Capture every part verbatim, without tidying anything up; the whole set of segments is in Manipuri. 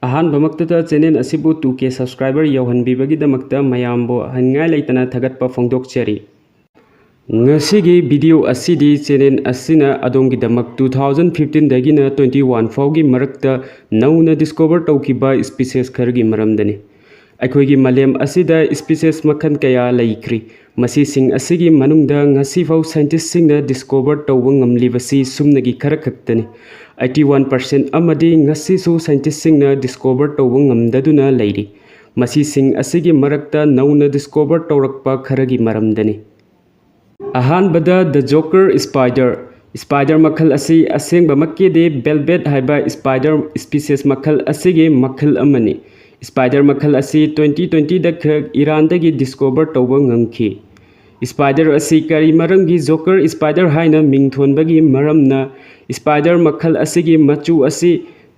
ꯑꯍꯥꯟꯕꯃꯛꯇꯗ channel ꯑꯁꯤꯕꯨ two K subscriber ꯌꯧꯍꯟꯕꯤꯕꯒꯤꯗꯃꯛꯇ ꯃꯌꯥꯝꯕꯨ ꯍꯟꯉꯥꯏ ꯂꯩꯇꯅ ꯊꯥꯒꯠꯄ ꯐꯣꯡꯗꯣꯛꯆꯔꯤ꯫ ꯉꯁꯤꯒꯤ video ꯑꯁꯤꯗꯤ channel ꯑꯁꯤꯅ ꯑꯗꯣꯝꯒꯤꯗꯃꯛ two thousand fifteen ꯗꯒꯤꯅ twenty one ꯐꯥꯎꯒꯤ ꯃꯔꯛꯇ ꯅꯧꯅ discover ꯇꯧꯈꯤꯕ species ꯈꯔꯒꯤ ꯃꯔꯝꯗꯅꯤ꯫ ꯑꯩꯈꯣꯏꯒꯤ ꯃꯥꯂꯦꯝ ꯑꯁꯤꯗ species ꯃꯈꯜ ꯀꯌꯥ ꯂꯩꯈ꯭ꯔꯤ꯫ ꯃꯁꯤꯁꯤꯡ ꯑꯁꯤꯒꯤ ꯃꯅꯨꯡꯗ ꯉꯁꯤꯐꯥꯎ scientistꯁꯤꯡꯅ discover ꯇꯧꯕ ꯉꯝꯂꯤꯕꯁꯤ ꯁꯨꯝꯅꯒꯤ ꯈꯔ ꯈꯛꯇꯅꯤ꯫ Eighty one percent ꯑꯃꯗꯤ ꯉꯁꯤꯁꯨ scientistꯁꯤꯡꯅ discover ꯇꯧꯕ ꯉꯝꯗꯗꯨꯅ ꯂꯩꯔꯤ꯫ ꯃꯁꯤꯁꯤꯡ ꯑꯁꯤꯒꯤ ꯃꯔꯛꯇ ꯅꯧꯅ discover ꯇꯧꯔꯛꯄ ꯈꯔꯒꯤ ꯃꯔꯝꯗꯅꯤ꯫ ꯑꯍꯥꯟꯕꯗ the Joker spider꯫ Spider ꯃꯈꯜ ꯑꯁꯤ ꯑꯁꯦꯡꯕꯃꯛꯀꯤꯗꯤ velvet ꯍꯥꯏꯕ spider species ꯃꯈꯜ ꯑꯁꯤꯒꯤ ꯃꯈꯜ ꯑꯃꯅꯤ꯫ Spider ꯃꯈꯜ ꯑꯁꯤ twenty twenty ꯗ ꯈꯛ ꯏꯔꯥꯟꯗꯒꯤ discover ꯇꯧꯕ ꯉꯝꯈꯤ꯫ Spider ꯑꯁꯤ ꯀꯔꯤ ꯃꯔꯝꯒꯤ Joker spider ꯍꯥꯏꯅ ꯃꯤꯡ ꯊꯣꯟꯕꯒꯤ ꯃꯔꯝꯅ, spider ꯃꯈꯜ ꯑꯁꯤꯒꯤ ꯃꯆꯨ ꯑꯁꯤ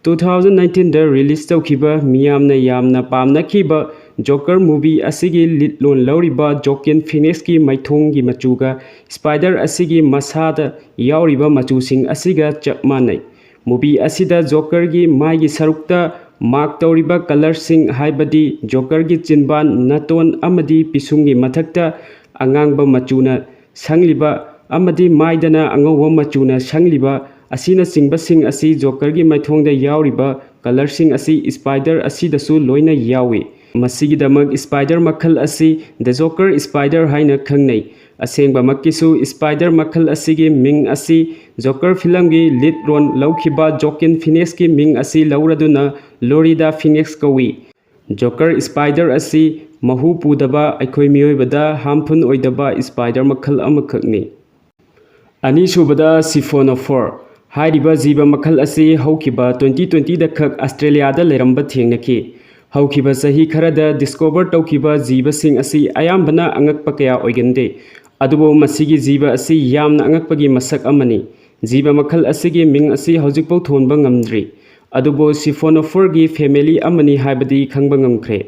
two thousand nineteen ꯗ release ꯇꯧꯈꯤꯕ ꯃꯤꯌꯥꯝꯅ ꯌꯥꯝꯅ ꯄꯥꯝꯅꯈꯤꯕ Joker movie ꯑꯁꯤꯒꯤ ꯂꯤꯠꯂꯣꯟ ꯂꯧꯔꯤꯕ Joaquin Phoenixꯀꯤ ꯃꯥꯏꯊꯣꯡꯒꯤ ꯃꯆꯨꯒ spider ꯑꯁꯤꯒꯤ ꯃꯁꯥꯗ ꯌꯥꯎꯔꯤꯕ ꯃꯆꯨꯁꯤꯡ ꯑꯁꯤꯒ ꯆꯞ ꯃꯥꯟꯅꯩ꯫ Movie ꯑꯁꯤꯗ Jokerꯒꯤ ꯃꯥꯏꯒꯤ ꯁꯔꯨꯛꯇ mark ꯇꯧꯔꯤꯕ colourꯁꯤꯡ, ꯍꯥꯏꯕꯗꯤ Jokerꯒꯤ ꯆꯤꯟꯕꯥꯟ, ꯅꯥꯇꯣꯟ ꯑꯃꯗꯤ ꯄꯤꯁꯨꯝꯒꯤ ꯃꯊꯛꯇ ꯑꯉꯥꯡꯕ ꯃꯆꯨꯅ ꯁꯪꯂꯤꯕ ꯑꯃꯗꯤ ꯃꯥꯏꯗꯅ ꯑꯉꯧꯕ ꯃꯆꯨꯅ ꯁꯪꯂꯤꯕ ꯑꯁꯤꯅꯆꯤꯡꯕꯁꯤꯡ ꯑꯁꯤ Jokerꯒꯤ ꯃꯥꯏꯊꯣꯡꯗ ꯌꯥꯎꯔꯤꯕ colourꯁꯤꯡ ꯑꯁꯤ spider ꯑꯁꯤꯗꯁꯨ ꯂꯣꯏꯅ ꯌꯥꯎꯏ꯫ ꯃꯁꯤꯒꯤꯗꯃꯛ spider ꯃꯈꯜ ꯑꯁꯤ the Joker spider ꯍꯥꯏꯅ ꯈꯪꯅꯩ꯫ ꯑꯁꯦꯡꯕꯃꯛꯀꯤꯁꯨ spider ꯃꯈꯜ ꯑꯁꯤꯒꯤ ꯃꯤꯡ ꯑꯁꯤ Joker ꯐꯤꯂꯝꯒꯤ lead role ꯂꯧꯈꯤꯕ Joaquin Phoenixꯀꯤ ꯃꯤꯡ ꯑꯁꯤ ꯂꯧꯔꯗꯨꯅ Loretta Phoenix ꯀꯧꯏ꯫ Joker spider ꯑꯁꯤ ꯃꯍꯨ ꯄꯨꯗꯕ, ꯑꯩꯈꯣꯏ ꯃꯤꯑꯣꯏꯕꯗ harmful ꯑꯣꯏꯗꯕ spider ꯃꯈꯜ ꯑꯃꯈꯛꯅꯤ꯫ ꯑꯅꯤꯁꯨꯕꯗ Siphonophore꯫ ꯍꯥꯏꯔꯤꯕ ꯖꯤꯕ ꯃꯈꯜ ꯑꯁꯤ ꯍꯧꯈꯤꯕ twenty twenty ꯗ ꯈꯛ Australiaꯗ ꯂꯩꯔꯝꯕ ꯊꯦꯡꯅꯈꯤ꯫ ꯍꯧꯈꯤꯕ ꯆꯍꯤ ꯈꯔꯗ discover ꯇꯧꯈꯤꯕ ꯖꯤꯕꯁꯤꯡ ꯑꯁꯤ ꯑꯌꯥꯝꯕꯅ ꯑꯉꯛꯄ ꯀꯌꯥ ꯑꯣꯏꯒꯟꯗꯦ, ꯑꯗꯨꯕꯨ ꯃꯁꯤꯒꯤ ꯖꯤꯕ ꯑꯁꯤ ꯌꯥꯝꯅ ꯑꯉꯛꯄꯒꯤ ꯃꯁꯛ ꯑꯃꯅꯤ꯫ ꯖꯤꯕ ꯃꯈꯜ ꯑꯁꯤꯒꯤ ꯃꯤꯡ ꯑꯁꯤ ꯍꯧꯖꯤꯛꯐꯥꯎ ꯊꯣꯟꯕ ꯉꯝꯗ꯭ꯔꯤ, ꯑꯗꯨꯕꯨ Siphonophoreꯒꯤ family ꯑꯃꯅꯤ ꯍꯥꯏꯕꯗꯤ ꯈꯪꯕ ꯉꯝꯈ꯭ꯔꯦ꯫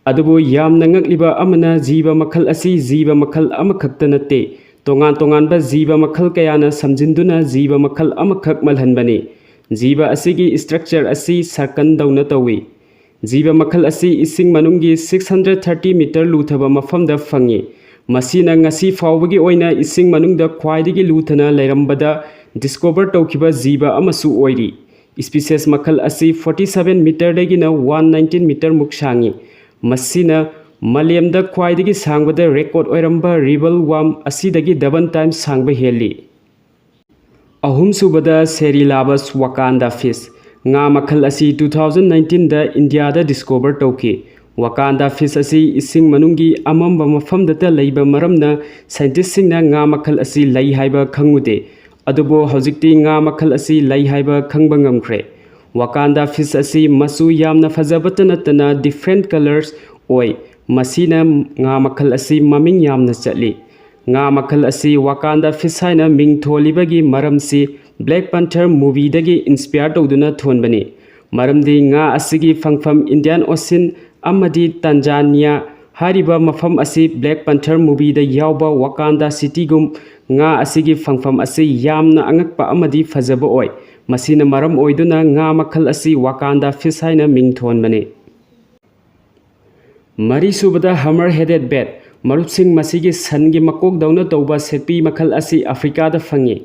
ꯑꯗꯨꯕꯨ ꯌꯥꯝꯅ ꯉꯛꯂꯤꯕ ꯑꯃꯅ, ꯖꯤꯕ ꯃꯈꯜ ꯑꯁꯤ ꯖꯤꯕ ꯃꯈꯜ ꯑꯃꯈꯛꯇ ꯅꯠꯇꯦ, ꯇꯣꯉꯥꯟ ꯇꯣꯉꯥꯟꯕ ꯖꯤꯕ ꯃꯈꯜ ꯀꯌꯥꯅ ꯁꯝꯖꯤꯟꯗꯨꯅ ꯖꯤꯕ ꯃꯈꯜ ꯑꯃꯈꯛ ꯃꯥꯜꯍꯟꯕꯅꯤ꯫ ꯖꯤꯕ ꯑꯁꯤꯒꯤ structure ꯑꯁꯤ circle ꯗꯧꯅ ꯇꯧꯏ꯫ ꯖꯤꯕ ꯃꯈꯜ ꯑꯁꯤ ꯏꯁꯤꯡ ꯃꯅꯨꯡꯒꯤ six hundred thirty meter ꯂꯨꯊꯕ ꯃꯐꯝꯗ ꯐꯪꯏ꯫ ꯃꯁꯤꯅ ꯉꯁꯤ ꯐꯥꯎꯕꯒꯤ ꯑꯣꯏꯅ ꯏꯁꯤꯡ ꯃꯅꯨꯡꯗ ꯈ꯭ꯋꯥꯏꯗꯒꯤ ꯂꯨꯊꯅ ꯂꯩꯔꯝꯕꯗ discover ꯇꯧꯈꯤꯕ ꯖꯤꯕ ꯑꯃꯁꯨ ꯑꯣꯏꯔꯤ꯫ Species ꯃꯈꯜ ꯑꯁꯤ forty seven meter ꯗꯒꯤꯅ one nineteen meter ꯃꯨꯛ ꯁꯥꯡꯏ꯫ ꯃꯁꯤꯅ ꯃꯥꯂꯦꯝꯗ ꯈ꯭ꯋꯥꯏꯗꯒꯤ ꯁꯥꯡꯕꯗ record ꯑꯣꯏꯔꯝꯕ river worm ꯑꯁꯤꯗꯒꯤ double times ꯁꯥꯡꯕ ꯍꯦꯜꯂꯤ꯫ ꯑꯍꯨꯝꯁꯨꯕꯗ Serralabus wakanda fish꯫ ꯉꯥ ꯃꯈꯜ ꯑꯁꯤ two thousand nineteen ꯗ ꯏꯟꯗꯤꯌꯥꯗ discover ꯇꯧꯈꯤ꯫ Wakanda fish ꯑꯁꯤ ꯏꯁꯤꯡ ꯃꯅꯨꯡꯒꯤ ꯑꯃꯝꯕ ꯃꯐꯝꯗꯇ ꯂꯩꯕ ꯃꯔꯝꯅ scientist ꯁꯤꯡꯅ ꯉꯥ ꯃꯈꯜ ꯑꯁꯤ ꯂꯩ ꯍꯥꯏꯕ ꯈꯪꯉꯨꯗꯦ꯫ ꯑꯗꯨꯕꯨ ꯍꯧꯖꯤꯛꯇꯤ ꯉꯥ ꯃꯈꯜ ꯑꯁꯤ ꯂꯩ ꯍꯥꯏꯕ ꯈꯪꯕ ꯉꯝꯈ꯭ꯔꯦ꯫ Wakanda fish ꯑꯁꯤ ꯃꯆꯨ ꯌꯥꯝꯅ ꯐꯖꯕꯇ ꯅꯠꯇꯅ different colours ꯑꯣꯏ꯫ ꯃꯁꯤꯅ ꯉꯥ ꯃꯈꯜ ꯑꯁꯤ ꯃꯃꯤꯡ ꯌꯥꯝꯅ ꯆꯠꯂꯤ꯫ ꯉꯥ ꯃꯈꯜ ꯑꯁꯤ Wakanda fish ꯍꯥꯏꯅ ꯃꯤꯡ ꯊꯣꯜꯂꯤꯕꯒꯤ ꯃꯔꯝꯁꯤ Black Panther movie ꯗꯒꯤ inspire ꯇꯧꯗꯨꯅ ꯊꯣꯟꯕꯅꯤ꯫ ꯃꯔꯝꯗꯤ ꯉꯥ ꯑꯁꯤꯒꯤ ꯐꯪꯐꯝ Indian Ocean ꯑꯃꯗꯤ Tanzania ꯍꯥꯏꯔꯤꯕ ꯃꯐꯝ ꯑꯁꯤ Black Panther movie ꯗ ꯌꯥꯎꯕ Wakanda City ꯒꯨꯝ ꯉꯥ ꯑꯁꯤꯒꯤ ꯐꯪꯐꯝ ꯑꯁꯤ ꯌꯥꯝꯅ ꯑꯉꯛꯄ ꯑꯃꯗꯤ ꯐꯖꯕ ꯑꯣꯏ꯫ ꯃꯁꯤꯅ ꯃꯔꯝ ꯑꯣꯏꯗꯨꯅ ꯉꯥ ꯃꯈꯜ ꯑꯁꯤ Wakanda fish ꯍꯥꯏꯅ ꯃꯤꯡ ꯊꯣꯟꯕꯅꯤ꯫ ꯃꯔꯤꯁꯨꯕꯗ Hammer Headed Bat꯫ ꯃꯔꯨꯞꯁꯤꯡ, ꯃꯁꯤꯒꯤ ꯁꯟꯒꯤ ꯃꯀꯣꯛꯗꯧꯅ ꯇꯧꯕ ꯁꯦꯛꯄꯤ ꯃꯈꯜ ꯑꯁꯤ ꯑꯐ꯭ꯔꯤꯀꯥꯗ ꯐꯪꯏ꯫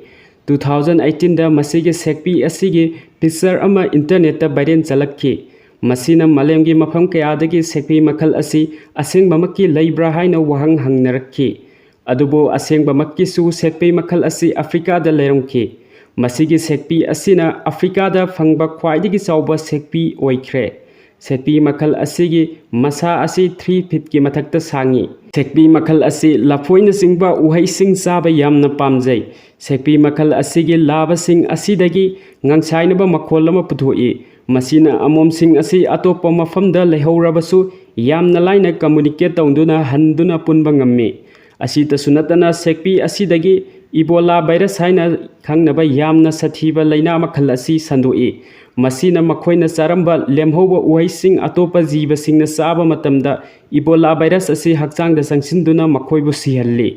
Two thousand eighteen ꯗ ꯃꯁꯤꯒꯤ ꯁꯦꯛꯄꯤ ꯑꯁꯤꯒꯤ picture ꯑꯃ internet ꯇ viral ꯆꯠꯂꯛꯈꯤ꯫ ꯃꯁꯤꯅ ꯃꯥꯂꯦꯝꯒꯤ ꯃꯐꯝ ꯀꯌꯥꯗꯒꯤ ꯁꯦꯛꯄꯤ ꯃꯈꯜ ꯑꯁꯤ ꯑꯁꯦꯡꯕꯃꯛꯀꯤ ꯂꯩꯕ꯭ꯔꯥ ꯍꯥꯏꯅ ꯋꯥꯍꯪ ꯍꯪꯅꯔꯛꯈꯤ꯫ ꯑꯗꯨꯕꯨ ꯑꯁꯦꯡꯕꯃꯛꯀꯤꯁꯨ ꯁꯦꯛꯄꯤ ꯃꯈꯜ ꯑꯁꯤ ꯑꯐ꯭ꯔꯤꯀꯥꯗ ꯂꯩꯔꯝꯈꯤ꯫ ꯃꯁꯤꯒꯤ ꯁꯦꯛꯄꯤ ꯑꯁꯤꯅ ꯑꯐ꯭ꯔꯤꯀꯥꯗ ꯐꯪꯕ ꯈ꯭ꯋꯥꯏꯗꯒꯤ ꯆꯥꯎꯕ ꯁꯦꯛꯄꯤ ꯑꯣꯏꯈ꯭ꯔꯦ꯫ ꯁꯦꯛꯄꯤ ꯃꯈꯜ ꯑꯁꯤꯒꯤ ꯃꯁꯥ ꯑꯁꯤ three feet ꯀꯤ ꯃꯊꯛꯇ ꯁꯥꯡꯉꯤ꯫ ꯁꯦꯛꯄꯤ ꯃꯈꯜ ꯑꯁꯤ ꯂꯐꯣꯏꯅꯆꯤꯡꯕ ꯎꯍꯩꯁꯤꯡ ꯆꯥꯕ ꯌꯥꯝꯅ ꯄꯥꯝꯖꯩ꯫ ꯁꯦꯛꯄꯤ ꯃꯈꯜ ꯑꯁꯤꯒꯤ ꯂꯥꯕꯁꯤꯡ ꯑꯁꯤꯗꯒꯤ ꯉꯪꯁꯥꯏꯅꯕ ꯃꯈꯣꯜ ꯑꯃ ꯄꯨꯊꯣꯛꯏ꯫ ꯃꯁꯤꯅ ꯑꯃꯣꯝꯁꯤꯡ ꯑꯁꯤ ꯑꯇꯣꯞꯄ ꯃꯐꯝꯗ ꯂꯩꯍꯧꯔꯕꯁꯨ ꯌꯥꯝꯅ ꯂꯥꯏꯅ communicate ꯇꯧꯗꯨꯅ ꯍꯟꯗꯨꯅ ꯄꯨꯟꯕ ꯉꯝꯃꯤ꯫ ꯑꯁꯤꯇꯁꯨ ꯅꯠꯇꯅ ꯁꯦꯛꯄꯤ ꯑꯁꯤꯗꯒꯤ Ebola virus ꯍꯥꯏꯅ ꯈꯪꯅꯕ ꯌꯥꯝꯅ ꯁꯥꯊꯤꯕ ꯂꯩꯅꯥ ꯃꯈꯜ ꯑꯁꯤ ꯁꯟꯗꯣꯛꯏ꯫ ꯃꯁꯤꯅ ꯃꯈꯣꯏꯅ ꯆꯥꯔꯝꯕ ꯂꯦꯝꯍꯧꯕ ꯎꯍꯩꯁꯤꯡ ꯑꯇꯣꯞꯄ ꯖꯤꯕꯁꯤꯡꯅ ꯆꯥꯕ ꯃꯇꯝꯗ Ebola virus ꯑꯁꯤ ꯍꯛꯆꯥꯡꯗ ꯆꯪꯁꯤꯟꯗꯨꯅ ꯃꯈꯣꯏꯕꯨ ꯁꯤꯍꯜꯂꯤ꯫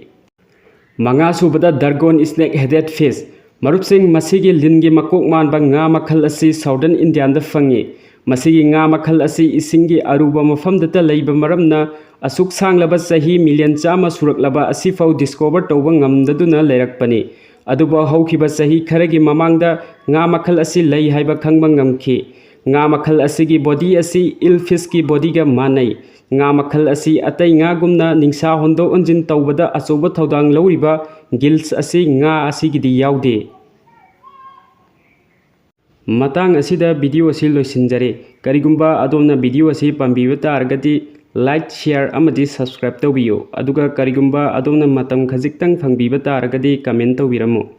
ꯃꯉꯥꯁꯨꯕꯗ Dragon Snake Headed Fish꯫ ꯃꯔꯨꯞꯁꯤꯡ, ꯃꯁꯤꯒꯤ ꯂꯤꯟꯒꯤ ꯃꯀꯣꯛ ꯃꯥꯟꯕ ꯉꯥ ꯃꯈꯜ ꯑꯁꯤ Southern Indiaꯗ ꯐꯪꯏ꯫ ꯃꯁꯤꯒꯤ ꯉꯥ ꯃꯈꯜ ꯑꯁꯤ ꯏꯁꯤꯡꯒꯤ ꯑꯔꯨꯕ ꯃꯐꯝꯗꯇ ꯂꯩꯕ ꯃꯔꯝꯅ, ꯑꯁꯨꯛ ꯁꯥꯡꯂꯕ ꯆꯍꯤ ꯃꯤꯂꯤꯌꯟ ꯆꯥꯝꯃ ꯁꯨꯔꯛꯂꯕ ꯑꯁꯤꯐꯥꯎ discover ꯇꯧꯕ ꯉꯝꯗꯗꯨꯅ ꯂꯩꯔꯛꯄꯅꯤ꯫ ꯑꯗꯨꯕꯨ ꯍꯧꯈꯤꯕ ꯆꯍꯤ ꯈꯔꯒꯤ ꯃꯃꯥꯡꯗ ꯉꯥ ꯃꯈꯜ ꯑꯁꯤ ꯂꯩ ꯍꯥꯏꯕ ꯈꯪꯕ ꯉꯝꯈꯤ꯫ ꯉꯥ ꯃꯈꯜ ꯑꯁꯤꯒꯤ body ꯑꯁꯤ eel fishꯀꯤ bodyꯒ ꯃꯥꯟꯅꯩ꯫ ꯉꯥ ꯃꯈꯜ ꯑꯁꯤ ꯑꯇꯩ ꯉꯥꯒꯨꯝꯅ ꯅꯤꯡꯁꯥ ꯍꯣꯟꯗꯣꯛ ꯍꯣꯟꯖꯤꯟ ꯇꯧꯕꯗ ꯑꯆꯧꯕ ꯊꯧꯗꯥꯡ ꯂꯧꯔꯤꯕ gills ꯑꯁꯤ ꯉꯥ ꯑꯁꯤꯒꯤꯗꯤ ꯌꯥꯎꯗꯦ꯫ ꯃꯇꯥꯡ ꯑꯁꯤꯗ video ꯑꯁꯤ ꯂꯣꯏꯁꯤꯟꯖꯔꯦ꯫ ꯀꯔꯤꯒꯨꯝꯕ ꯑꯗꯣꯝꯅ video ꯑꯁꯤ ꯄꯥꯝꯕꯤꯕ ꯇꯥꯔꯒꯗꯤ like, share ꯑꯃꯗꯤ subscribe ꯇꯧꯕꯤꯌꯨ꯫ ꯑꯗꯨꯒ ꯀꯔꯤꯒꯨꯝꯕ ꯑꯗꯣꯝꯅ ꯃꯇꯝ ꯈꯖꯤꯛꯇꯪ ꯐꯪꯕꯤꯕ ꯇꯥꯔꯒꯗꯤ comment ꯇꯧꯕꯤꯔꯝꯃꯨ꯫